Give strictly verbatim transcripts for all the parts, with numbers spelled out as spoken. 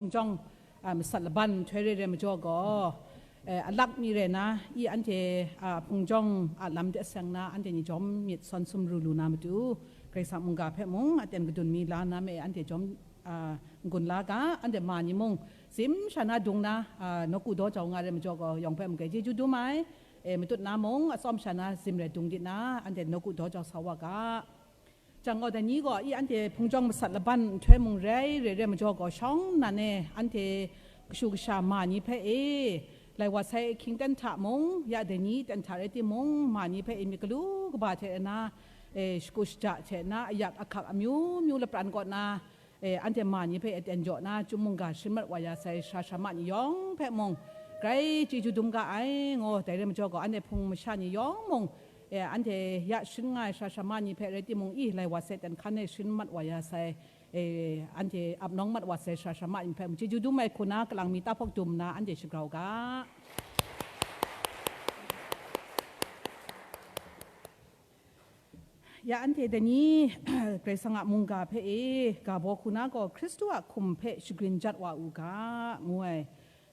Hpung jawng, a, masat laban nhtoi re re majaw gaw, e, alak mi rai na, i anhte, a, hpung jawng a lam de seng na, anhte ni jawm myit sawn sumru lu na matu, Karai Kasang mungga hpe mung aten kadun mi la na me, anhte jawm, a, n-gun la ga, anhte ma ni mung, tsim sha na dung na, a, nawku daw jau nga re majaw gaw, yawng hpe mung grai chyeju dum ai, e, matut na mung, atsawm sha na tsim rai dung dit na, anhte nawku daw jau sa wa ga. Jang gaw, dai ni gaw, i anhte hpung jawng masat laban nhtoi mung rai, rai, rai majaw gaw, shawng nnan e anhte kashu kasha ma ni hpe e, lai wa sai ahkying ten hta mung, ya dai ni ten hta rai timung, ma ni hpe e myit galu kaba hte na, e, shagu shaja hte na, ayak ahkak amyu myu lapran kaw na, e, anhte ma ni hpe aten jaw na, chyum mungga sharin mat wa ya sai sara sara ma ni yawng hpe mung, grai chyeju dum ga ai, ngaw, dai rai majaw gaw, anhte hpung masha ni yawng mung, e, anhte ya sharin nga ai sara sara ma ni hpe rai timung, i, lai wa sai ten hkan e sharin mat wa ya sai, e, anhte ap nawng mat wa sai sara sara ma ni hpe mung chyeju dum ai hku na, kalang mi tahpawk dum nna anhte shagrau ga. Ya anhte dai ni, Karai Kasang a mungga hpe e, ga baw hku na gaw, Hkristu a hkum hpe shagrin jat wa u ga, ngu ai.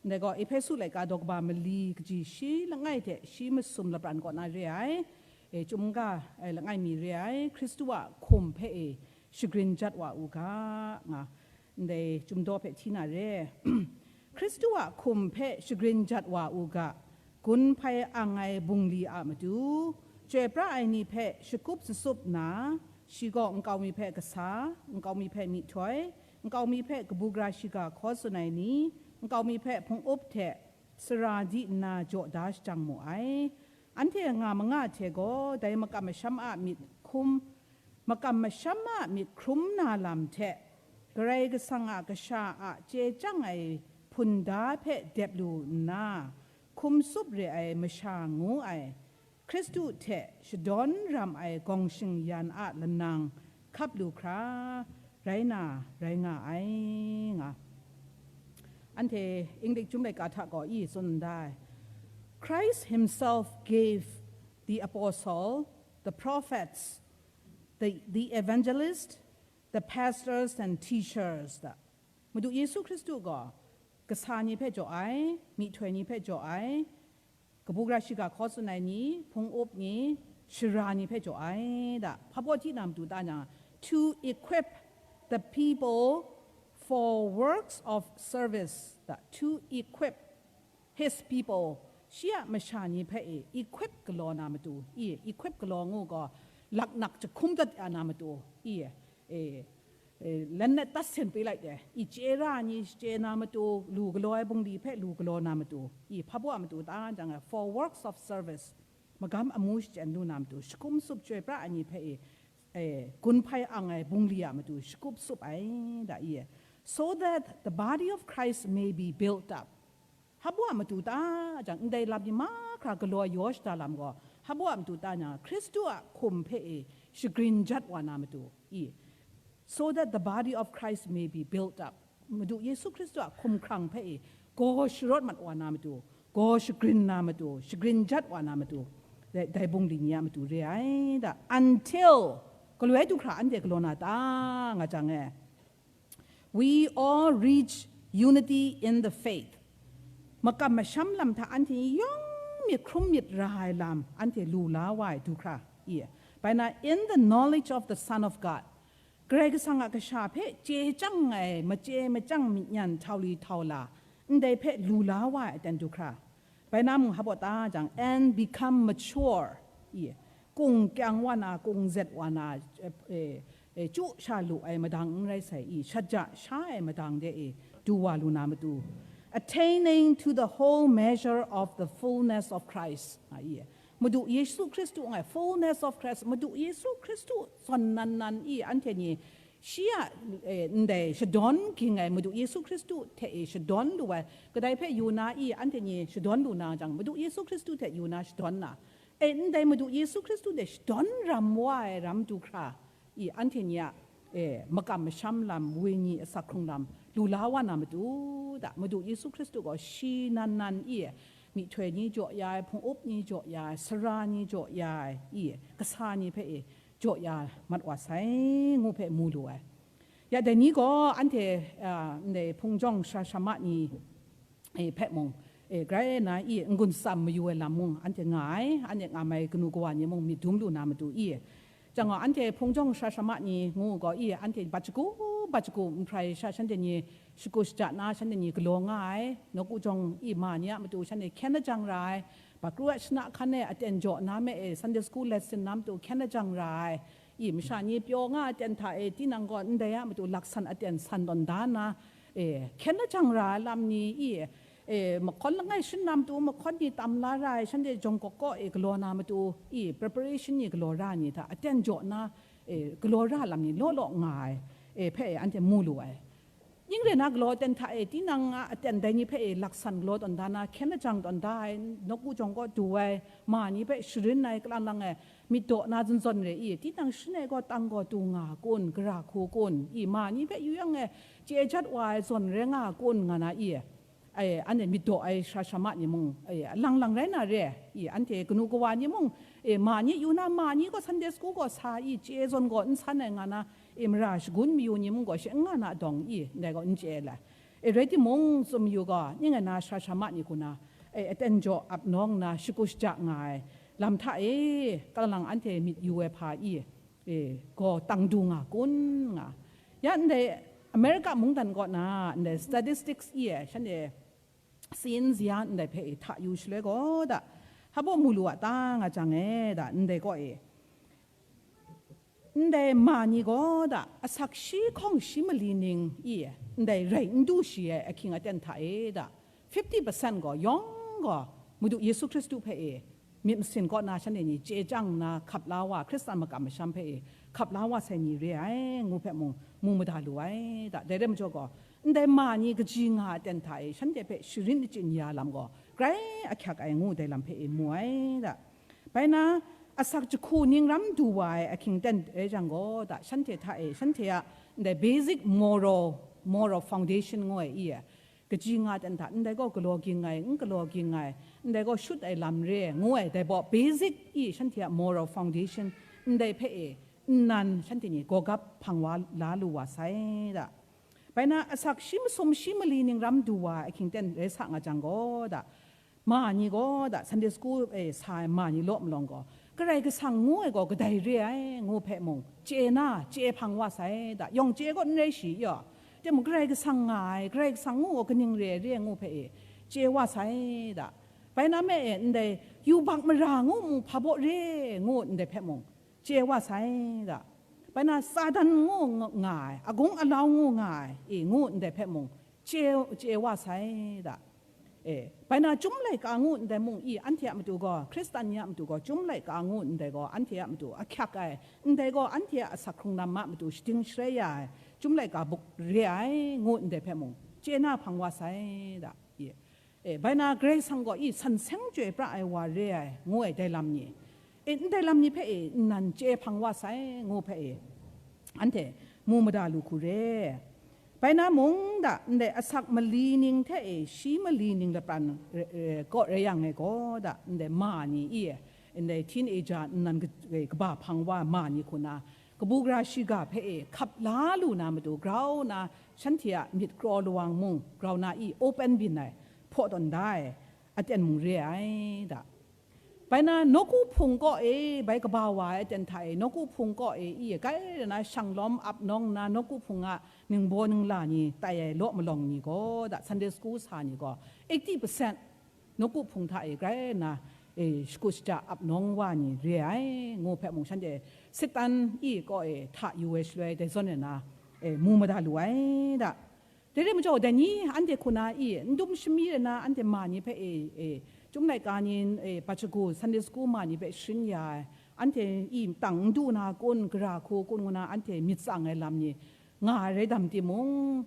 Ndai gaw, Ehpesu laika daw kaba mali kaji shi langai hte shi masum lapran kaw na re ai, e, chyum ga ai langai mi re ai, Hkristu a hkum hpe e shagrin jat wa u ga, nga, ndai chyum daw hpe hti na re. Hkristu a hkum hpe shagrin jat wa u ga, gun hpai ang ai bungli a matu, chyoi pra ai ni hpe shakup sasup nna, shi gaw nkau mi hpe kasa, nkau mi hpe myihtoi, nkau mi hpe kabu gara shiga hkaw tsun ai ni, nkau mi hpe hpung up hte sara di nna jaw da shajang mu ai. Anhte nga manga hte gaw dai makam masham a myit hkum, makam masham a myit hkrum na lam hte, Karai Kasang a kasha a chye chyang ai hpunda hpe dep lu nna, hkum tsup re ai masha ngu ai, Hkristu hte shadawn ram ai gawng shingyan a lanang hkap lu hkra, rai na, rai nga ai, nga. Anhte English chyum laika hta gaw i tsun ndai, Christ himself gave the apostle, the prophets, the, the evangelist, the pastors and teachers, da. Madu Yesu Hkristu gaw kasa ni hpe jaw ai, myihtoi ni hpe jaw ai, kabu gara shiga hkaw tsun ai ni, hpung up ni, shara ni hpe jaw ai, da. Hpa baw hti na matu ta na, to equip the people for works of service, da. To equip his people, shi a masha ni hpe e, equip galaw na matu, i, equip galaw ngu gaw, laknak jahkum dat ya na matu, i, e, e, lanat tasen pei lai de, i, chye ra ni chye na matu, lu galaw ai bungli hpe lu galaw na matu, i, hpa baw a matu ta jang, for works of service, magam amu shachyen lu na matu, shakum sup chyoi pra ai ni hpe e, e, gun hpai ang ai bungli a matu, shakup sup ai, da, i, so that the body of Christ may be built up. Hpa baw a matu ta jang, ndai lam ni mahkra galaw yaw shada lam gaw, hpa baw a matu ta na, Hkristu a hkum hpe e shagrin jat wa na matu, i, so that the body of Christ may be built up. Madu Yesu Hkristu a hkumhkrang hpe e gaw sharawt mat wa na matu, gaw shagrin na matu, shagrin jat wa na matu, dai, dai bungli ni a matu re ai da. Until, galoi du hkra anhte galaw na ta nga jang e, we all reach unity in the faith. Makam masham lam hta anhte ni yawng myit hkrum myit ra ai lam anhte lu la wa ai du hkra, i, bai na, in the knowledge of the Son of God, Karai Kasang a Kasha hpe chye chyang ai, machye machyang myi nyan htau li htau la, ndai hpe lu la wa ai aten du hkra, bai na mung hpa baw ta jang, and become mature, i, kung kyang wa na, kung zet wa na, e, e, e, chyu sha lu ai madang n rai sai, i, shaja sha ai madang de e du wa lu na matu, attaining to the whole measure of the fullness of Christ, a, i, Madu Yesu Hkristu ngai, fullness of Christ, Madu Yesu Hkristu zawn nan nan i, anhte ni shi a, e, ndai shadawn ging ai Madu Yesu Hkristu hte e shadawn lu ai, kadai hpe yu na i, anhte ni shadawn lu na jang, Madu Yesu Hkristu hte yu na shadawn na, e, ndai Madu Yesu Hkristu hte shadawn ram wa ai ram du hkra, i, anhte ni a, e, makam masham lam, wenyi asak hkrung lam, lu la wa na matu da, Madu Yesu Hkristu gaw shi nan nan i, myihtoi ni jaw ya ai, hpung up ni jaw ya ai, sara ni jaw ya ai, i, kasa ni hpe e jaw ya mat wa sai, ngu hpe mu lu ai. Ya dai ni gaw anhte, a, ndai hpung jawng sara sara ma ni, e, hpe mung, e, grai na i n-gun tsam mayu ai lam mung anhte nga ai, anhte ngam ai kanu kawa ni mung myit dum lu na matu i. Chyang gaw, anhte hpung jawng sara sara ma ni ngu gaw i, anhte bat shagu, bat shagu nhprai sha shanhte ni shakut shaja na shanhte ni galaw nga ai, nawku jawng i ma ni a matu shanhte hkyen lajang ra ai, pakru a shana hkan e aten jaw na me e, Sunday school lesson na matu hkyen lajang ra ai, i masha ni pyaw nga aten hta e, tinang gaw ndai a matu laksan aten san tawn da na, e, hkyen lajang ra ai lam ni, i, e, mahkawn langai shin na matu mahkawn ni tam la ra ai, shanhte jawng kawk kaw e galaw na matu, i, preparation ni galaw ra ni hta aten jaw na, e, galaw ra lam ni law law nga ai, e, hpe e anhte mu lu ai. Ning rai na galaw aten hta e, tinang a aten dai ni hpe e laksan galaw tawn da na, hkyen lajang tawn da ai, nawku jawng kaw du ai, ma ni hpe sharin ai, kalang lang e, myit daw na zawn zawn re i, tinang sharin ai gaw tang gaw tu nga kun, gara hku kun, i, ma ni hpe yu yang e, chye jat wa ai zawn rai nga kun, nga na i, ai, anhte myit daw ai sara sara ma ni mung, e, alang lang rai na re, i, anhte kanu kawa ni mung, e, ma ni yu na, ma ni gaw Sunday school gaw sa i, chye zawn gaw n san ai nga na, e, mara shagun mayu ni mung gaw shi n nga na dawng i, ndai gaw n chye ai lai. E, rai timung, tsun mayu gaw, ning ai na sara sara ma ni hku na, e, aten jaw ap nawng nna shakut shaja nga ai lam hta e, kalang lang anhte myit yu ai hpa i, e, gaw tang du nga kun nga. Ya ndai America mungdan kaw na ndai statistics i e, shanhte sin zia ndai hpe e hta yu shaloi gaw da, hpa baw mu lu a ta nga jang e da, ndai kaw e, ndai ma ni gaw da, asak shi hkawng shi mali ning i, ndai rai n du shi ai ahkying aten hta e da, fifty percent gaw yawng gaw Madu Yesu Hkristu hpe e, myit masin kaw na shanhte ni chye chyang nna hkap la wa, Hkristan makam masham hpe e hkap la wa sai ni re ai, ngu hpe mung mu mada lu ai da. Dai rai majaw gaw, ndai ma ni kaji nga aten hta e shanhte hpe sharin achyin ya lam gaw, grai ahkyak ai ngu dai lam hpe e mu ai da. Bai na, asak jahku ning ram du wa ai ahkying ten rai jang gaw da, shanhte hta e, shanhte a ndai basic moral, moral foundation ngu ai i e, kaji nga ten hta, ndai gaw galaw ging ai, n galaw ging ai, ndai gaw shut ai lam re, ngu ai, dai baw basic i shanhte a moral foundation, ndai hpe e, nnan shanhte ni gawgap hpang wa la lu wa sai da. Bai na, asak shi masum shi mali ning ram du wa ai ahkying ten rai sa nga jang gaw da, ma ni gaw da, Sunday school e sa ai ma ni law malawng gaw, Karai Kasang ngu ai gaw kadai re ai, ngu hpe mung, chye na, chye hpang wa sai da, yawng chye gaw n rai shi yaw, Timung Karai Kasang nga ai, Karai Kasang ngu gaw kaning re ai re ai ngu hpe e, chye wa sai da. Bai na me e, ndai yubak mara ngu mu hpa baw re ai ngu ndai hpe mung, chye wa sai da. Bai na Satan ngu nga ai, agung alau ngu nga ai, e, ngu ndai hpe mung, chye, chye wa sai da. E, bai na chyum laika ngu ndai mung i, anhte a matu gaw, Hkristan ni a matu gaw, chyum laika ngu ndai gaw, anhte a matu ahkyak ai, ndai gaw, anhte a asak hkrung lam a matu shading sharai ya ai, chyum laika buk re ai, ngu ndai hpe mung, chye na hpang wa sai da. I, e, bai na Karai Kasang gaw i, san seng chyoi pra ai wa re ai, ngu ai dai lam ni. E, ndai lam ni hpe e, nnan chye hpang wa sai, ngu hpe e, anhte mu mada lu hku re. Bai na mung da, ndai asak mali ning hte e, shi mali ning lapran re, re, kaw rai yang e gaw da, ndai ma ni i, ndai teenager nnan ka-, e, kaba hpang wa ma ni hku na, kabu gara shiga hpe e, hkap la lu na matu grau na, shanhte a myit kraw lawang mung grau na i, open byin ai, hpaw tawn da ai, aten mung re ai da. Bai na, nawku hpung kaw e, bai kaba wa ai aten hta e, nawku hpung kaw e, i, grai rai na, shang lawm ap nawng nna, nawku hpung a ningbaw ningla ni tai ai law malawng ni gaw, da, Sunday school sa ni gaw, eighty percent nawku hpung hta e, grai rai na, e, shakut shaja ap nawng wa ni re ai, ngu hpe mung shanhte Satan i kaw e hta yu ai shaloi, dai zawn rai na, e, mu mada lu ai da. Dai rai majaw, dai ni anhte hku na i, n dum shami rai na, anhte ma ni hpe e, e, chyum laika ni, e, bat shagu, Sunday school ma ni hpe sharin ya ai, anhte i tang n du na kun, gara hku kun ngu na, anhte myit tsang ai lam ni nga ai rai dam timung,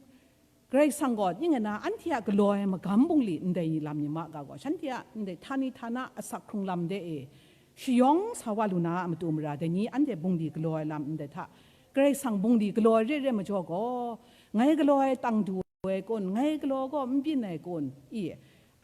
Karai Kasang gaw ning ai na, anhte a galaw ai magam bungli ndai ni lam ni ma ga gaw, shanhte a ndai htani htana asak hkrung lam de e, shayawng sa wa lu na a matu mara, dai ni anhte bungli galaw ai lam ndai hta, Karai Kasang bungli galaw ai re re majaw gaw, ngai galaw ai tang du ai kun, ngai galaw gaw n byin ai kun, i,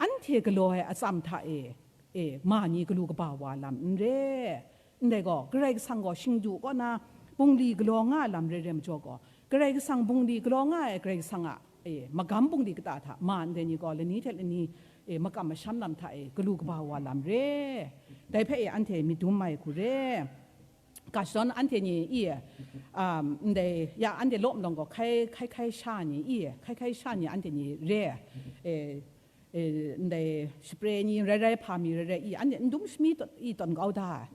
anhte galaw ai atsam hta e, e, ma ni galu kaba wa lam n re. Ndai gaw, Karai Kasang gaw shingdu kaw na bungli galaw nga ai lam re re majaw gaw, Karai Kasang bungli galaw nga ai Karai Kasang a, e, magam bungli kata hta ma ndai ni gaw lani hte lani, e, makam masham lam hta e galu kaba wa lam re. Dai hpe e anhte myit dum mai hku re. Ga shadawn anhte ni i, um, ndai ya anhte law malawng gaw hkai hkai hkai sha ni i, hkai hkai sha ni anhte ni re. E, e, ndai shapre ni rai rai hpa mi rai rai i, anhte n dum shami tawn, i tawn kau da ai.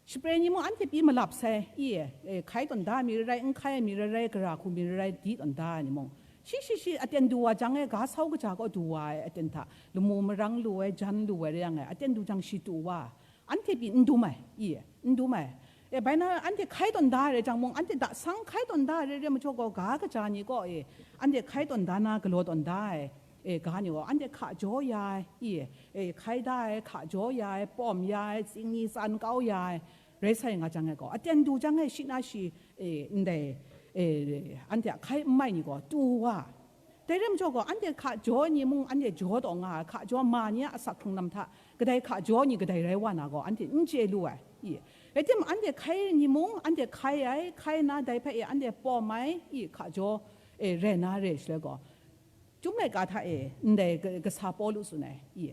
Shapre ni mung anhte pyi malap sai, i, e, hkai tawn da mi rai rai, n hkai ai mi rai rai, gara hku mi rai rai, di tawn da ai ni mung, shi shi shi aten du wa jang e, ga sau kaja kaw du wa ai aten hta, lamu marang lu ai, jan lu ai rai yang e, aten du jang shi tu wa, anhte pyi n dum ai, i, n dum ai. E, bai na anhte hkai tawn da ai rai jang mung, anhte da sang hkai tawn da ai rai rai majaw gaw, ga kaja ni kaw e, anhte hkai tawn da na galaw tawn da ai, e, ga ni gaw, anhte hka jaw ya ai, i, e, hkai da ai, hka jaw ya ai, pawm ya ai, tsing ni tsan kau ya ai, rai sai nga jang ai gaw, aten du jang e shi na shi, e, ndai, e, anhte a hkai n mai ni gaw tu wa. Dai rai majaw gaw, anhte hka jaw ni mung, anhte jaw taw nga ai, hka jaw ma ni a asak hkrung lam hta, kadai hka jaw ni kadai rai wa na gaw, anhte n chye lu ai, i. Rai timung, anhte hkai ni mung, anhte hkai ai, hkai na dai hpe e anhte pawm ai, i, hka jaw, e, rai na re shaloi gaw, Chyum laika hta e ndai ga-, kasa Pawlu tsun ai, i,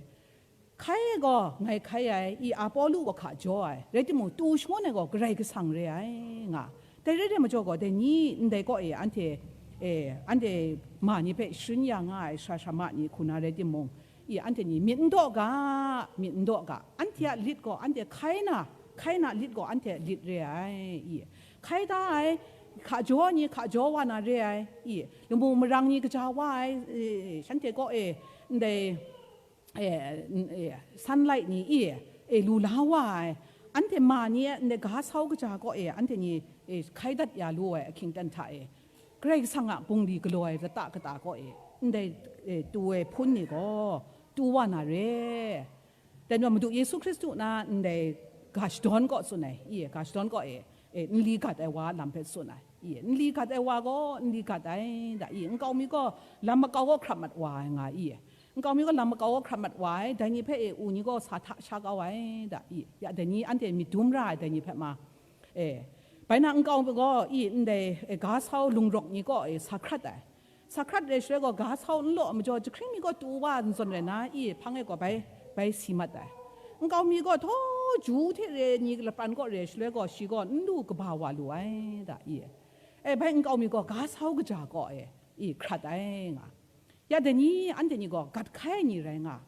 hkai ai gaw ngai hkai ai, i, Apolo gaw hka jaw ai, rai timung, tu shangun ai gaw Karai Kasang re ai, nga. Dai rai rai majaw gaw, dai ni ndai kaw e anhte, e, anhte ma ni hpe sharin ya nga ai sara sara ma ni hku na rai timung, i, anhte ni myit n daw ga, myit n daw ga, anhte a lit gaw anhte hkai na, hkai na lit gaw anhte a lit re ai, i, hkai da ai, hka jaw ni hka jaw wa na re ai, i, lamu marang ni kaja wa ai, i, shanhte kaw e, ndai, e, n-, e, sunlight ni, i, e, lu la wa ai, anhte ma ni e, ndai ga sau kaja kaw e, anhte ni, e, hkai dat ya lu ai ahkying ten hta e, Karai Kasang a bungli galaw ai lata kata kaw e, ndai, e, tu ai hpun ni gaw, tu wa na re. Dai majaw Madu Yesu Hkristu na ndai ga shadawn kaw tsun ai, i, ga shadawn kaw e, e, nli gat ai wa lam hpe tsun ai, i, nli gat ai wa gaw, nli gat ai, da, i, nkau mi gaw lam makau gaw hkrat mat wa ai, nga, i, nkau mi gaw lam makau gaw hkrat mat wa ai, dai ni hpe, e, u ni gaw sa hta sha kau ai, da, i, ya, dai ni anhte myit dum ra ai, dai ni hpe ma, e, bai na nkau mi gaw, i, ndai, e, ga sau lungrawk ni kaw, e, sa hkrat ai. Sa hkrat re shaloi gaw, ga sau n law majaw, jahkring mi gaw tu wa ai zawn rai na, i, hpang e gaw bai, bai si mat ai. Nkau mi gaw htaw ju hte re ni lapran kaw re shaloi gaw, shi gaw n lu kaba wa lu ai, da, i. E, bai nkau mi gaw ga sau kaja kaw e, i, hkrat ai, nga. Ya dai ni, anhte ni gaw gat hkai ai ni rai nga.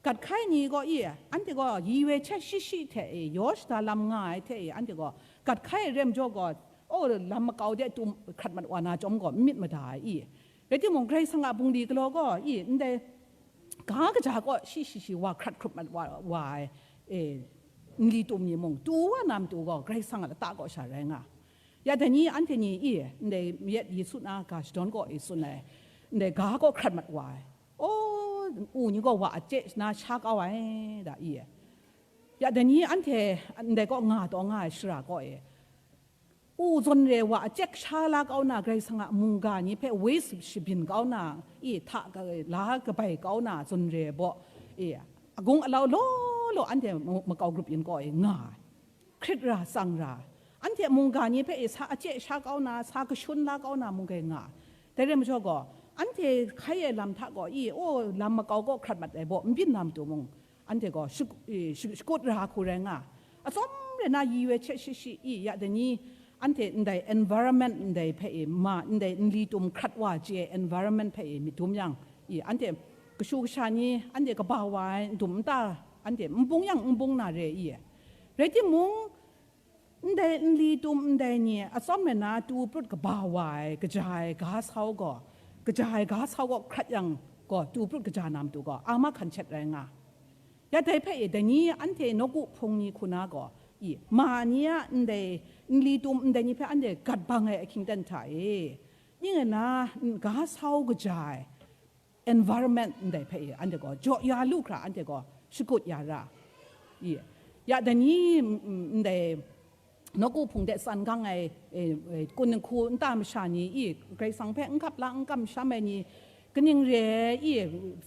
Gat hkai ni gaw, i, anhte gaw yi we hte shi shi hte, e, yaw shada lam nga ai hte, e, anhte gaw gat hkai ai re majaw gaw, o, lam makau de tum hkrat mat wa na chyawm gaw, n myit mada ai, i. Rai timung, Karai Kasang a bungli galaw gaw, i, ndai ga kaja kaw shi shi shi wa hkrat hkrup mat wa, wa ai, e, nli tum ni mung, tu wa na matu gaw, Karai Kasang a lata kaw sha rai nga. Ya dai ni, anhte ni, i, ndai mayat Yesu na ga shadawn kaw e tsun ai, ndai ga kaw hkrat mat wa ai. O, u ni gaw wa a chye na sha kau ai, da, i. Ya dai ni anhte ndai kaw nga taw nga ai shara kaw e, u zawn re wa a chye sha la kau na, Karai Kasang a mungga ni hpe woi shabyin kau na, i, hta ka-, la kabai kau na zawn re baw, i, agung alau law law anhte ma-, makau grup yin kaw e nga ai. Hkrit ra, tsang ra, anhte mungga ni hpe, e, sa a chye sha kau na, sa kashun la kau na mung gai nga. Dai rai majaw gaw, anhte hkai ai lam hta gaw, i, o, lam makau kaw hkrat mat ai baw, n byin na matu mung, anhte gaw shak-, i, shak-, shakut ra hku rai nga. Atsawm rai na yi we hte shi shi, i, ya dai ni, anhte ndai environment ndai hpe, i, ma, ndai nli tum hkrat wa chye ai environment hpe, i, myit dum yang, i, anhte kashu kasha ni, anhte kaba wa ai ndum nta, anhte n bung yang n bung na re, i. Rai timung, ndai nli tum ndai ni atsawm rai na tu prut kaba wa ai, kaja ai ga sau gaw, kaja ai ga sau gaw hkrat yang gaw, tu prut kaja na matu gaw, a mahkang hkan shet rai nga. Ya dai hpe, e, dai ni anhte nawku hpung ni hku na gaw, i, ma ni a ndai nli tum ndai ni hpe anhte gat bang ai ahkying ten hta e, ning ai na, n-, ga sau kaja ai, environment ndai hpe, i, anhte gaw jaw ya lu hkra, anhte gaw shakut ya ra. I, ya dai ni, mm, mm, ndai nawku hpung de tsan gang ai, e, e, kun nhku nta masha ni, i, Karai Kasang hpe n hkap la, n kamsham ai ni, kaning re ai, i,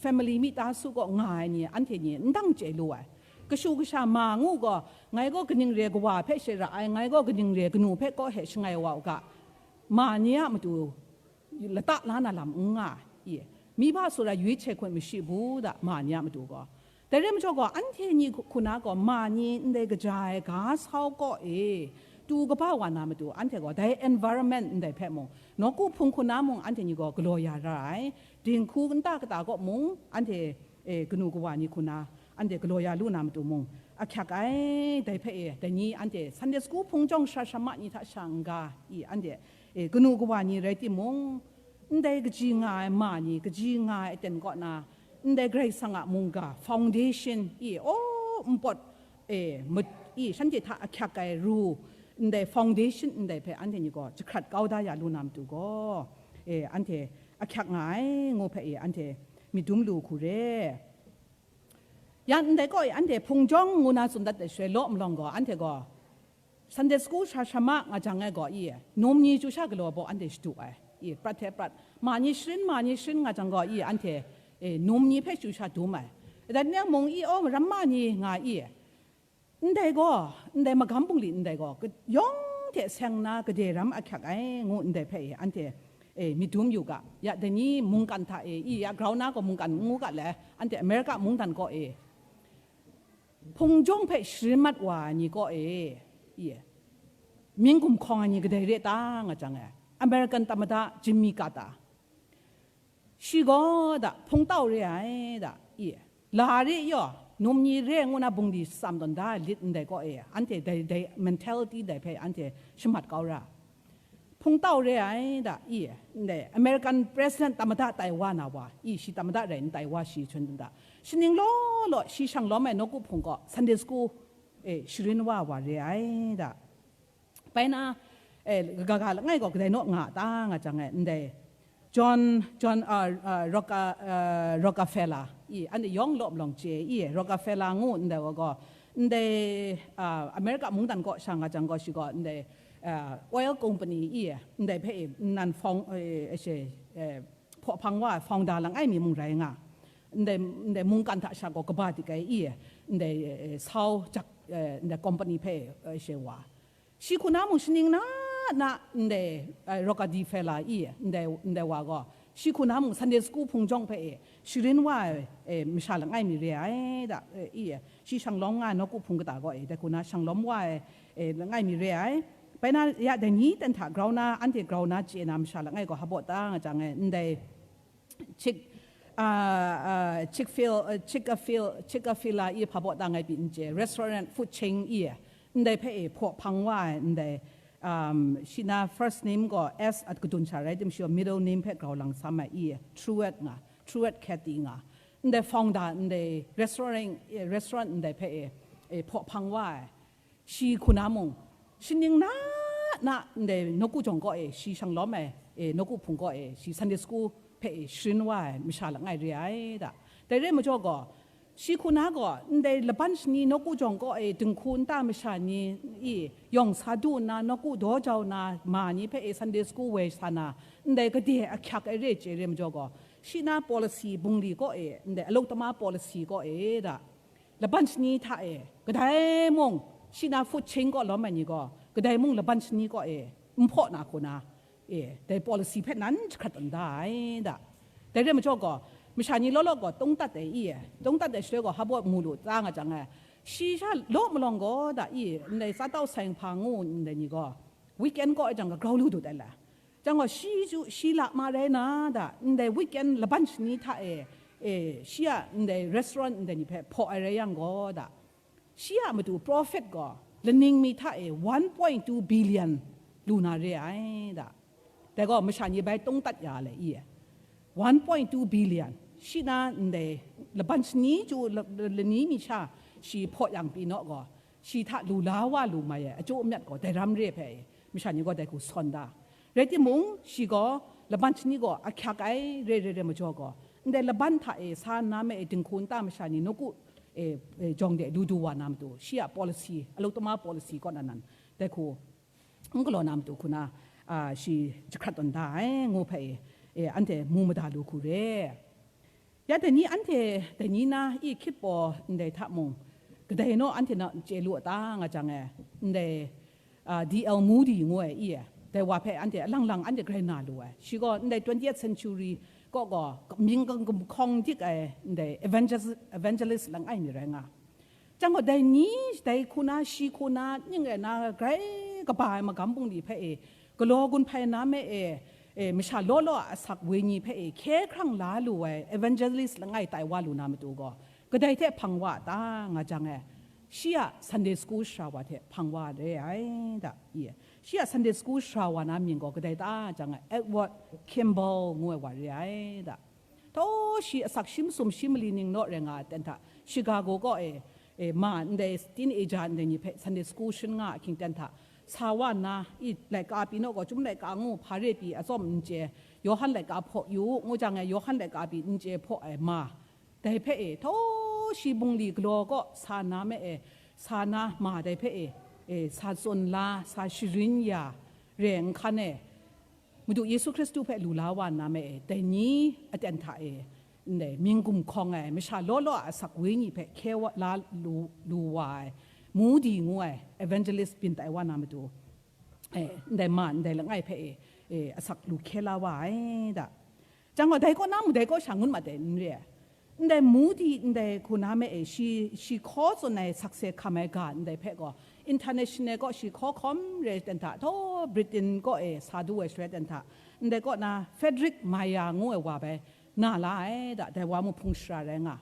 family mita su kaw nga ai ni, anhte ni n dang chye lu ai. Kashu kasha ma ngu gaw, ngai gaw kaning re ai kawa hpe she ra ai, ngai gaw kaning re ai kanu hpe kaw he shangai wa u ga, ma ni a matu lata la na lam n nga i, မိဘဆိုတာ ရွေးချယ်ခွင့်မရှိဘူး da, ma ni a matu gaw. Dai re majaw gaw, anhte ni hku na gaw, ma ni ndai kaja ai ga sau kaw e, tu kaba wa na matu, anhte gaw, dai environment ndai hpe mung, nawku hpung hku na mung, anhte ni gaw galaw ya ra ai. Dinghku nta kata kaw mung, anhte, e, kanu kawa ni hku na, anhte galaw ya lu na matu mung, ahkyak ai, dai hpe e, dai ni anhte Sunday school hpung jawng sara sara ma ni hta sha n-ga i, anhte, e, kanu kawa ni rai timung, ndai kaji nga ai ma ni, kaji nga ai aten kaw na, ndai Karai Kasang a mungga, foundation i, aw, npawt, e, mat, i, shanhte hta ahkyak ai ru, ndai foundation ndai hpe anhte ni gaw jahkrat kau da ya lu na matu gaw, e, anhte ahkyak nga ai, ngu hpe e, anhte myit dum lu hku re. Yan ndai kaw e, anhte hpung jawng ngu na tsun dat ai shaloi law malawng gaw, anhte gaw Sunday school sara sara ma nga jang ai gaw i, num ni chyu sha galaw baw anhte shadu ai, i, prat hte prat, ma ni sharin, ma ni sharin nga jang gaw i, anhte, e, num ni hpe chyu sha dum ai. Dai ni mung i, aw, maram ma ni nga i, ndai gaw, ndai magam bungli ndai gaw, ka-, yawng hte seng na gade ram ahkyak ai, ngu ndai hpe e, anhte, e, myit dum yu ga. Ya dai ni mungkan hta e, i, ya grau na gaw mungkan n ngu ga le, anhte America mungdan kaw e, hpung jawng hpe sharin mat wa ai ni kaw e, i, mying gumhkawng ai ni kadai re ta nga jang e, American tamada Jimmy Carter. Shi gaw da, hpung tau re ai da, i, la re yaw, num ni re ngu na bungli shatsam tawn da ai lit ndai kaw e, anhte dai, dai mentality dai hpe anhte shamat kau ra. Hpung tau re ai da, i, ndai American President tamada tai wa na wa, i, shi tamada rai n tai wa shi chun da, shaning law law shi shang lawm ai nawku hpung kaw Sunday school, e, sharin wa wa re ai da. Bai na, e, kaga langai gaw kadai naw nga ta nga jang e, ndai John, John, uh, uh, Rocka-, uh, Rockefeller, i, anhte yawng law malawng chye, i, Rockefeller ngu ndai wa gaw, ndai, uh, America mungdan kaw sha nga jang gaw shi gaw, ndai, uh, oil company, i, ndai hpe, e, nan founder, e, e, she, e, hpaw hpang wa ai founder langai mi mung rai nga, ndai, ndai mungkan hta sha gaw kaba dik ai, i, ndai, e, e, sau jak, e, ndai company hpe, e, she wa. Shi hku na mung shaning na na ndai, e, Rockefeller i, ndai, ndai wa gaw, shi hku na mung Sunday school hpung jawng hpe e, sharin wa ai, e, masha langai mi re ai da, e, i, shi shang lawm nga ai nawku hpung kata gaw e, dai hku na shang lawm wa ai, e, langai mi re ai. Bai na ya dai ni ten hta grau na, anhte grau na chye na masha langai gaw hpabaw ta nga jang e, ndai Chick, uh, uh, Chick-fil-, uh, Chick-a-fil, Chick-a-fil-a i hpabaw ta ngai pyi n chye, restaurant, food chain i, ndai hpe e hpaw hpang wa ai, ndai, um, shi na first name gaw S at kadun sha rai tim shi gaw middle name hpe grau lang sam ai i, Truett nga, Truett Cathy nga, ndai founder, ndai restaurant, eh, restaurant ndai hpe e, e hpaw hpang wa ai. Shi hku na mung, shaning na na ndai nawku jawng kaw e, shi shang lawm ai, e, nawku hpung kaw e, shi Sunday school hpe e sharin wa ai masha langai re ai da. Dai re majaw gaw, shi hku na gaw, ndai laban shani nawku jawng kaw e, dinghku nta masha ni i yawng sa du nna, nawku daw jau na ma ni hpe e Sunday school woi sa na, ndai gade ahkyak ai re chye re majaw gaw, shi na policy bungli kaw e, ndai alok tama policy kaw e da, laban shani hta e, kadai mung, shi na food chain kaw lawm ai ni gaw, kadai mung laban shani kaw e, n hpaw na hku na, e, dai policy hpe nan jahkrat tawn da ai da. Dai re majaw gaw, masha ni law law gaw tungtat ai i, tungtat ai shaloi gaw, hpabaw mu lu ta nga jang e, shi sha law malawng gaw da i, ndai sa tau sai nhpa ngu ndai ni gaw, weekend kaw e jang gaw grau lu dut ai la. Jang gaw, shi ju, shi la ma rai na da, ndai weekend laban shani hta e, e, shi a ndai restaurant ndai ni hpe hpaw ai rai yang gaw da, shi a matu profit gaw laning mi hta e one point two billion lu na re ai da. Dai gaw masha ni bai tungtat ya le i, one point two billion, shi na ndai laban shani ju la-, la-, lani mi sha shi hpaw yang pyi naw gaw, shi hta lu la wa lu mai ai achyu amyat gaw dai ram re hpe e, masha ni gaw dai hku sawn da. Rai timung, shi gaw laban shani gaw ahkyak ai re re re majaw gaw, ndai laban hta e sa nna me e dinghku nta masha ni nawku e, e, jawng de lu du wa na matu, shi a policy, alok tama policy kaw na nan, dai hku n galaw na matu hku na, a, shi jahkrat tawn da ai, ngu hpe e, e, anhte mu mada lu hku re. Ya dai ni anhte, dai ni na i hkyit paw ndai hta mung, kadai naw anhte na chye lu a ta nga jang e, ndai, a, D L Moody ngu ai i, Dai wa hpe anhte alang lang anhte grai na lu ai. Shi gaw ndai twentieth century kaw gaw mying gumhkawng dik ai ndai evangelis-, evangelist langai mi rai nga. Chyang gaw dai ni, dai hku na, shi hku na, ning rai na, grai kaba ai magam bungli hpe e, galaw gun hpai na me e, e, masha law law a asak wenyi hpe e, hkye hkrang la lu ai evangelist langai tai wa lu na matu gaw, kadai hte hpang wa a ta nga jang e, shi a Sunday school sara wa hte hpang wa re ai da, i e. Shi a Sunday school sara wa na mying gaw kadai ta jang e, Edward Kimball ngu ai wa re ai da. Thaw shi asak shi masum shi mali ning naw rai nga ai ten hta, Chicago kaw e, e, ma ndai teenager ndai ni hpe Sunday school shin nga ahkying ten hta, sa wa nna, i laika pyi naw gaw, Chyum laika ngu hpa re pyi atsawm n chye, Yawhan laika hpaw yu u, ngu jang e, Yawhan laika pyi n chye hpaw ai ma, dai hpe e, thaw shi bungli galaw kaw sa na me e, sa na ma dai hpe e, e, sa tsun la, sa sharin ya, re n hkan e, Madu Yesu Hkristu hpe lu la wa nna me e, dai ni aten hta e, ndai mying gumhkawng ai masha law law a asak wenyi hpe hkye wa, la lu, lu wa ai, Moody ngu ai evangelist byin tai wa na matu, e, ndai ma, ndai langai hpe e, e, asak lu hkye la wa ai da. Chyang gaw, dai kaw na mung dai kaw sha ngut mat ai, n re ai. Ndai Moody ndai hku na me e, shi, shi hkaw tsun ai sakse hkam ai ga ndai hpe gaw, international kaw shi hkaw hkawm re ten hta, thaw Britain kaw e sa du ai shaloi ten hta, ndai kaw na Frederick Meyer ngu ai wa bai na la ai da, dai wa mung hpung shara rai nga.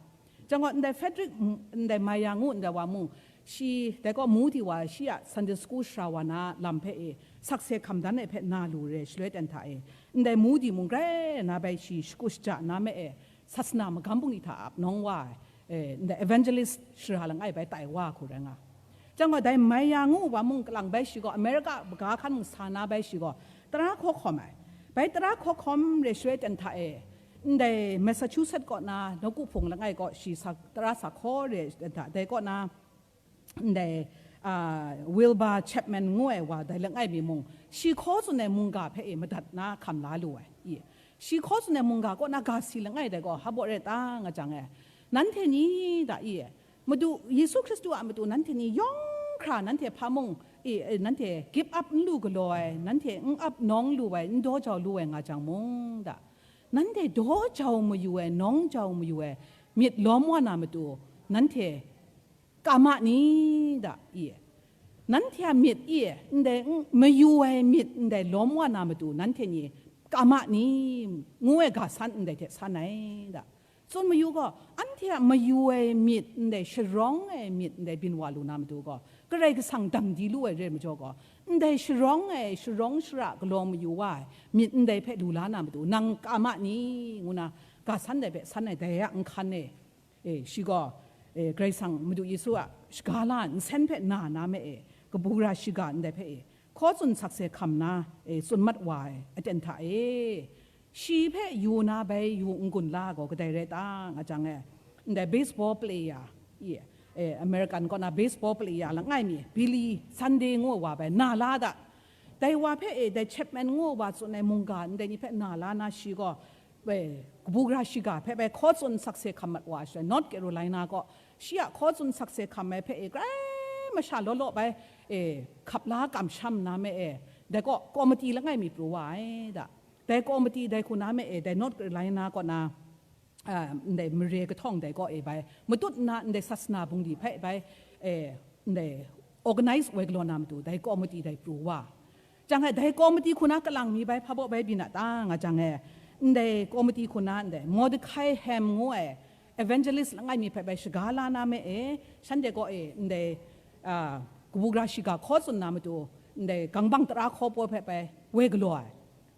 Chyang gaw, ndai Frederick, ndai Meyer ngu ndai wa mung, shi, dai kaw Moody wa shi a Sunday school sara wa na lam hpe e, sakse hkam dan ai hpe na lu re shaloi ten hta e, ndai Moody mung grai na bai shi shakut shaja na me e, sasana magam bungli hta ap nawng wa ai, e, ndai evangelist sara langai bai tai wa hku rai nga. Chyang gaw, dai Meyer ngu wa mung kalang bai shi gaw, America baga hkan mung sa na bai shi gaw, tara hkaw hkawm ai. Bai tara hkaw hkawm re shaloi ten hta e, ndai Massachusetts kaw na nawku hpung langai kaw shi sa, tara sa hkaw re ten hta, dai kaw na, ndai, a, Wilbur Chapman ngu ai wa dai langai mi mung, shi hkaw tsun ai mungga hpe e madat na hkam la lu ai. I, shi hkaw tsun ai mungga kaw na ga si langai dai gaw, hpa baw rai ta nga jang e, nanhte ni da i e, Madu Yesu Hkristu a matu nanhte ni yawng hkra nanhte hpa mung, e, e, nanhte give up n lu galaw ai, nanhte n ap nawng lu ai, n daw jau lu ai nga jang mung da, nanhte daw jau mayu ai, nawng jau mayu ai myit lawm wa na matu, nanhte ka ma ni da, i e. Nanhte a myit, i e, ndai n-, mayu ai myit ndai lawm wa na matu, nanhte ni ka ma ni, ngu ai ga san ndai hte san ai da. Tsun mayu gaw, anhte a mayu ai myit ndai sharawng ai myit ndai byin wa lu na matu gaw, Karai Kasang dang di lu ai re ai majaw gaw, ndai sharawng ai, sharawng shara galaw mayu wa ai myit ndai hpe lu la na matu, nang ka ma ni, ngu na ga san dai hpe san ai dai a nhkan e, e, shi gaw, e, Karai Kasang Madu Yesu a shaga la nsen hpe na na me e, kabu gara shiga ndai hpe e, hkaw tsun sakse hkam na, e, tsun mat wa ai aten hta e, shi hpe yu na bai yu n-gun la gaw kadai rai ta nga jang e, ndai baseball player, i, e, American kaw na baseball player langai mi, Billy Sunday ngu wa bai na la da. Dai wa hpe e, dai Chapman ngu wa tsun ai mungga ndai ni hpe na la na shi gaw, e, kabu gara shiga hpe bai hkaw tsun sakse hkam mat wa ai shaloi, North Carolina kaw shi a hkaw tsun sakse hkam ai hpe e, grai masha law law bai, e, hkap la kamsham na me e, dai kaw komiti langai mi pru wa ai da. Dai komiti dai hku na me e, dai North Carolina kaw na, a, ndai mare kahtawng dai kaw e bai, matut nna ndai sasana bungli hpe bai, e, ndai organize woi galaw na matu, dai komiti dai pru wa. Jang e, dai komiti hku na kalang mi bai hpa baw bai byin a ta nga jang e, ndai komiti hku na ndai Mordecai Ham ngu ai evangelist langai mi hpe bai shaga la na me e, shanhte kaw e, ndai, a, kabu gara shiga hkaw tsun na matu, ndai gangbang tara hkaw paw hpe bai woi galaw ai.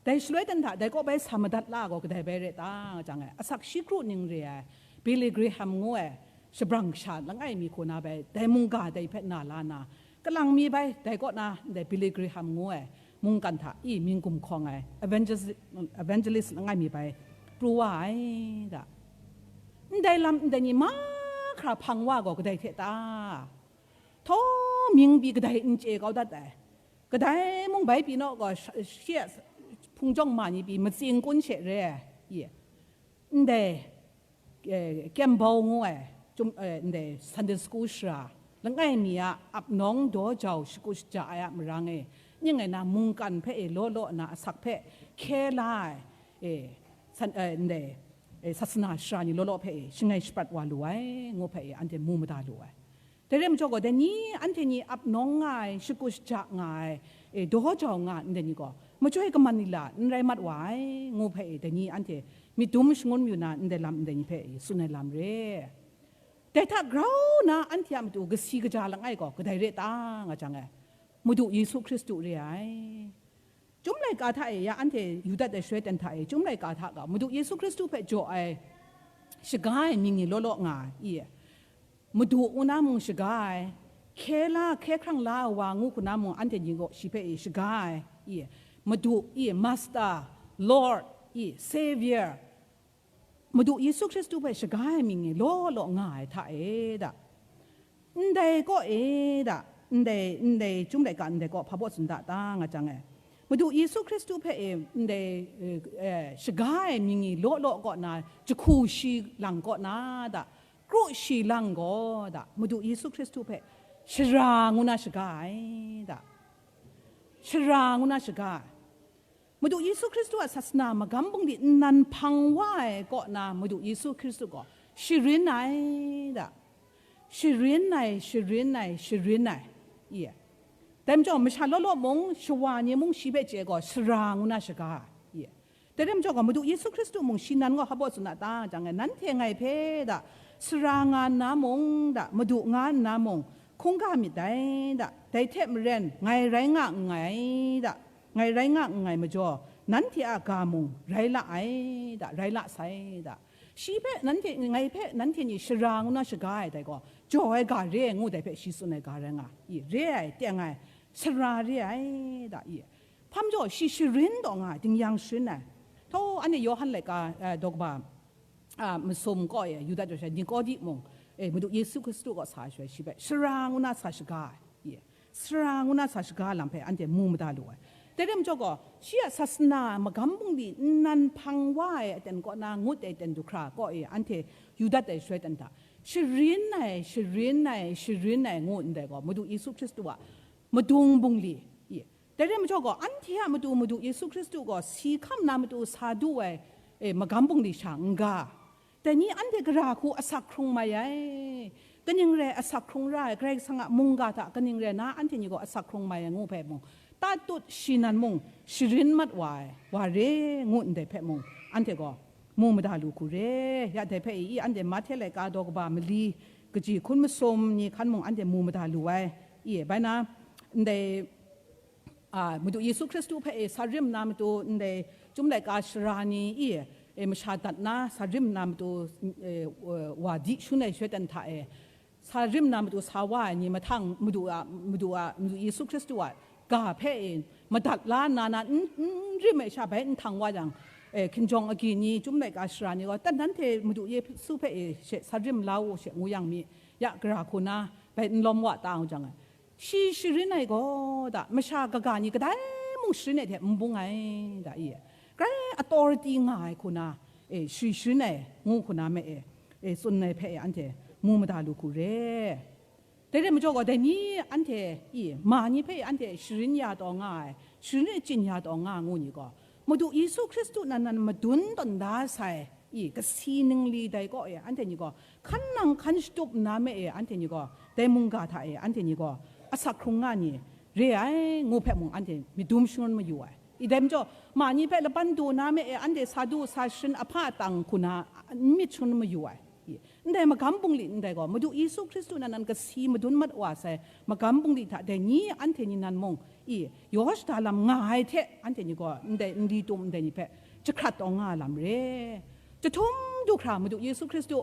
Dai shaloi ten hta, dai kaw bai sa madat la gaw kadai bai rai ta nga jang e, asak shi kru ning re ai, Billy Graham ngu ai, shabrang sha langai mi hku na bai, dai mungga dai hpe na la na, kalang mi bai, dai kaw na, ndai Billy Graham ngu ai, mungkan hta i mying gumhkawng ai, evangelis-, evangelist langai mi bai, pru wa ai da. Ndai lam ndai ni mahkra hpang wa gaw kadai hte ta? Htaw mying pyi kadai n chye kau dat ai. Kadai mung bai pyi naw gaw, sh-, shi a hpung jawng ma ni pyi matsing kun she re ai. Ye. Ndai, eh, Kimball ngu ai, Chyum, eh, ndai Sunday school sara, langai mi a ap nawng daw jau shakut shaja ai a marang e, Ning rai na, mungkan hpe e law law nna asak hpe hkye la ai, e, san, e, ndai, e, sasana shara ni law law hpe e shangai shaprat wa lu ai, ngu hpe e anhte mu mada lu ai. Dai rai majaw gaw, dai ni anhte ni ap nawng nga ai, shakut shaja nga ai, e, daw jau nga ai ndai ni gaw, majoi kaman ni la n rai mat wa ai, ngu hpe e dai ni anhte myit dum shangun mayu na ndai lam ndai ni hpe e tsun ai lam re. Dai hta grau na anhte a matu kasi kaja langai gaw kadai re ta nga jang e, Madu Yesu Hkristu re ai. Chyum laika hta e, ya anhte yu dat ai shaloi ten hta e, Chyum laika hta ga, Madu Yesu Hkristu hpe jaw ai, shaga ai mying ni law law nga ai, i, Madu ngu na mung shaga ai, hkye la, hkye hkrang la ai wa ngu hku na mung anhte ni gaw shi hpe i shaga ai, i, Madu, i, Master, Lord, i, Savior, Madu Yesu Hkristu hpe shaga ai mying ni law law nga ai hta e da. Ndai kaw e da, ndai, ndai Chyum laika ndai kaw hpa baw tsun da ta nga jang e, Madu Yesu Hkristu hpe e ndai, e, e, shaga ai mying ni law law kaw na, jahku shi lang kaw na da, kru shi lang gaw da, Madu Yesu Hkristu hpe shara ngu na shaga ai da. Shara ngu na shaga ai. Madu Yesu Hkristu a sasana magam bungli nnan hpang wa ai kaw na Madu Yesu Hkristu gaw sharin ai da. Sharin ai, sharin ai, sharin ai. Ye. Dai majaw, masha law law mung, shawa ni mung shi hpe chye gaw, shara ngu na shaga ai. Ye. Dai rai majaw gaw, Madu Yesu Hkristu mung shi nan gaw hpa baw tsun a ta jang e, nanhte ngai hpe da, sara nga nna mung da, madu nga nna mung, hkungga myit dai da, dai hte maren ngai rai nga nngai da, ngai rai nga nngai majaw, nanhte a ga mung rai la ai da, rai la sai da. Shi hpe nanhte, ngai hpe nanhte ni shara ngu na shaga ai dai gaw, jaw ai ga re ai ngu dai hpe shi tsun ai ga rai nga, i, re ai, teng ai, sara re ai da, i. Hpa majaw, shi sharin taw nga ai, dingyang sharin ai. Htaw, anhte Yawhan laika, eh, daw kaba, ah, masum kaw e, Yuda jaw sha Nikodi mung, eh, Madu Yesu Hkristu kaw sa ai shaloi, shi hpe sara ngu na sa shaga ai, ye, sara ngu na sa shaga lam hpe anhte mu mada lu ai. Dai rai majaw gaw, shi a sasana magam bungli nnan hpang wa ai aten kaw na ngut ai ten du hkra kaw e, anhte yu dat ai shaloi ten hta, sharin ai, sharin ai, sharin ai ngu ndai gaw, Madu Yesu Hkristu a madung bungli, ye, dai rai majaw gaw, anhte a matu Madu Yesu Hkristu gaw si hkam na matu sa du ai, e, magam bungli sha n ga. Dai ni anhte gara hku asak hkrung mai ai. Kaning rai asak hkrung ra ai, Karai Kasang a mungga hta kaning rai na anhte ni gaw asak hkrung mai ai ngu hpe mung, tatut shi nan mung sharin mat wa ai, wa re ngu ndai hpe mung, anhte gaw mu mada lu hku re. Ya dai hpe i, anhte Mahte laika daw kaba mali, kaji hkun masum ni hkan mung anhte mu mada lu ai. I, bai na, ndai, a, Madu Yesu Hkristu hpe e sa rim na matu, ndai Chyum laika shara ni, i, e, masha dat na sa rim na matu, e, wa di shun ai shaloi ten hta e, sa rim na matu sa wa ai ni mahtang Madu a, Madu a, Madu Yesu Hkristu a ga hpe e madat la nna na n, n rim ai sha bai nhtang wa jang, e, hkinjawng agyi ni, Chyum laika shara ni gaw, "Tat nanhte Madu Yesu hpe e she sa rim la u she ngu yang mi, ya gara hku na bai n lawm wa ta u jang ai." Shi sharin ai gaw da, masha kaga ni kadai mung sharin ai hte n bung ai da, i, grai authority nga ai hku na, e, shi sharin ai ngu hku na me e, e, tsun ai hpe e, anhte mu mada lu hku re. Dai rai majaw gaw, dai ni anhte, i, ma ni hpe anhte sharin ya taw nga ai, sharin e chyin ya taw nga ngu ni gaw, Madu Yesu Hkristu nan nan madun tawn da sai, i, kasi ningli dai kaw e, anhte ni gaw, hkan nang hkan shatup nna me e, anhte ni gaw, dai mungga hta e, anhte ni gaw, asak hkrung nga ni re ai, ngu hpe mung anhte myit dum shangun mayu ai. I dai majaw, ma ni hpe laban du na me e, anhte sa du sa sharin ahpa atang hku na n myit shangun mayu ai. I, ndai magam bungli ndai gaw, Madu Yesu Hkristu nan nan kasi madun mat wa sai magam bungli hta dai ni anhte ni nan mung, i, yaw shada lam nga ai hte, anhte ni gaw ndai nli tum ndai ni hpe jahkrat taw nga ai lam re. Jahtum du hkra Madu Yesu Hkristu,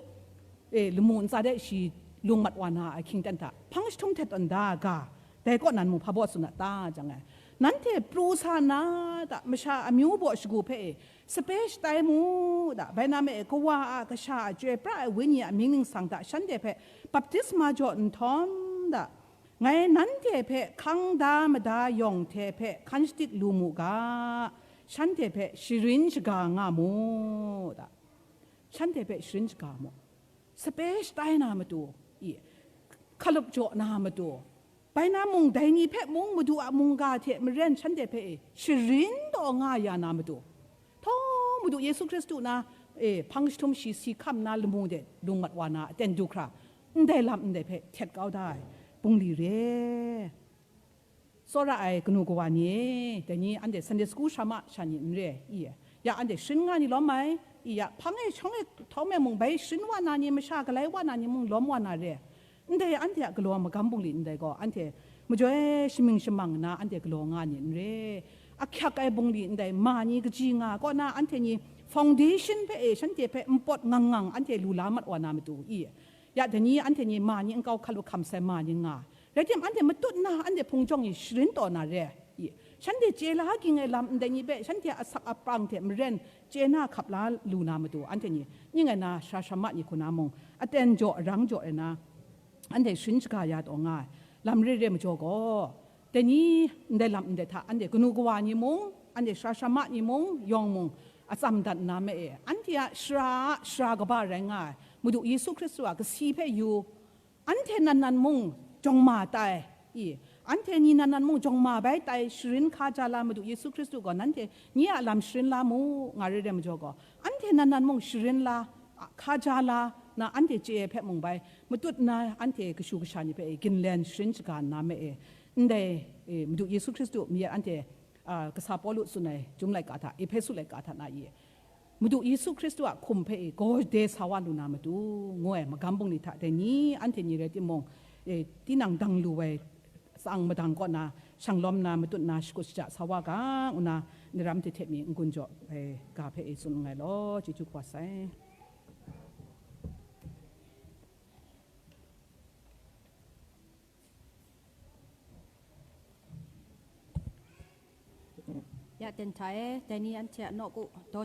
e, lamu ntsa de shi lung mat wa na ahkying ten hta, hpang jahtum htet tawn da ga, dai kaw nan mung hpa baw tsun a ta jang ai. Nanhte pru sa na ta, masha amyu baw shagu hpe e, sape shatai mu da, bai na me e, Kawa a, Kasha a, Chyoi pra ai Wenyi a mying ningsang hta shanhte hpe baptisma jaw nhtawm da, ngai nanhte hpe hkang da mada yawng hte hpe hkan shadik lu mu ga, shanhte hpe sharin shaga nga mu da. Shanhte hpe sharin shaga mu. Sape shatai na matu, i, hkalup jaw na matu, Bai na mung, dai ni hpe mung, Madu a mungga hte maren shanhte hpe e sharin taw nga ya na matu, htawng Madu Yesu Hkristu na e hpang jahtum shi si hkam na lamu de lung mat wa na aten du hkra, ndai lam ndai hpe htet kau da ai bungli re. Tsawra ai kanu kawa ni e, dai ni anhte Sunday school sha ma sha ni n re i, ya anhte sharin nga ni lawm ai, i ya hpang e shawng e htawng e mung bai sharin wa na ni, masha galai wa na ni mung lawm wa na re. Ndai anhte a galaw magam bungli ndai gaw, anhte majoi shamying shamang nna anhte galaw nga ni n re. Ahkyak ai bungli ndai ma ni kaji nga kaw na, anhte ni foundation hpe e shanhte hpe npawt ngang ngang anhte lu la mat wa na matu i, ya dai ni anhte ni ma ni nkau hkalu hkam sai ma ni nga, rai timung, anhte matut nna anhte hpung jawng ni sharin taw na re i, shanhte chye la ging ai lam ndai ni hpe shanhte asak apang hte maren chye na hkap la lu na matu, anhte ni ning ai na sara sara ma ni hku na mung, aten jaw arang jaw ai na, anhte sharin shaga ya taw nga ai lam re re majaw gaw, dai ni ndai lam ndai hta anhte kanu kawa ni mung, anhte sara sara ma ni mung, yawng mung, atsam dat nna me e, anhte a sara a sara kaba rai nga ai Madu Yesu Hkristu a kasi hpe yu, anhte nan nan mung jawng ma tai i, anhte ni nan nan mung jawng ma bai tai, sharin hkaja la Madu Yesu Hkristu gaw nanhte ni a lam sharin la mu, nga re re majaw gaw, anhte nan nan mung sharin la, hkaja la na anhte chye ai hpe mung bai, matut nna anhte kashu kasha ni hpe ginlen sharin shaga nna me e, ndai e, Madu Yesu Hkristu myit anhte, a, kasa Pawlu tsun ai Jum laika hta, Ehpesu laika hta na i, Madu Yesu Hkristu a hkum hpe e gaw de sa wa lu na matu, ngu ai magam bungli hta dai ni anhte ni rai timung, e, tinang dang lu ai tsang madang kaw na, shang lawm na, matut na, shakut shaja sa wa ga, ngu na, ndaram hte hte mi n-gun jaw ai ga hpe e tsun nngai law, chyeju kaba sai. Ya, ten hta e, dai ni anhte a nawku daw